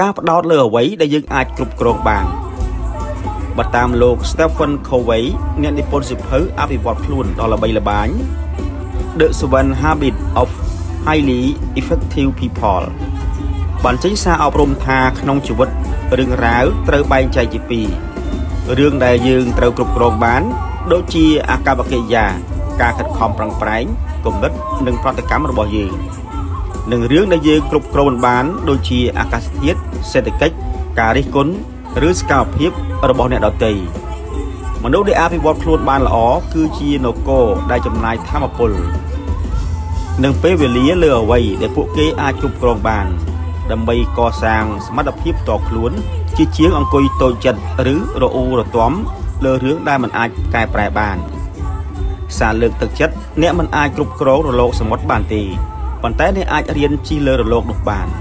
ការផ្ដោតលើអ្វីដែលយើងអាចគ្រប់គ្រងបានបើតាមលោក Stephen Covey អ្នកនិពន្ធសៀវភៅអភិវឌ្ឍខ្លួនដ៏ល្បីល្បាញ The Seven Habits of Highly Effective People បានចេញសារអប់រំថាក្នុងជីវិតរឿងរ៉ាវត្រូវបែងចែកជាពីររឿងដែលយើងត្រូវគ្រប់គ្រងបាន ដូចជាអាកប្បកិរិយាការខិតខំប្រឹងប្រែងគំនិតនិងប្រតិកម្មរបស់យើងនិងរឿងដែលយើងគ្រប់គ្រងមិនបាន ដូចជាអាកាសធាតុសេដ្ឋកិច្ចការរិះគន់ឬសកម្មភាពរបស់អ្នកដទៃមនុស្សដែលអភិវឌ្ឍខ្លួនបានល្អគឺជានគរដែលចំណាយថាមពល និងពេលវេលាលើអ្វីដែលពួកគេអាចគ្រប់គ្រងបាន ដើម្បីកសាងសមត្ថភាពផ្ទាល់ខ្លួន ជាជាងអង្គុយតូចចិត្តឬរអ៊ូរទាំលើរឿងដែលមិនអាចកែប្រែបាន សារលើកទឹកចិត្តអ្នកមិនអាចគ្រប់គ្រងរលកសមុទ្របានទេប៉ុន្តែអ្នកអាចរៀនជិះលើរលកនោះបាន។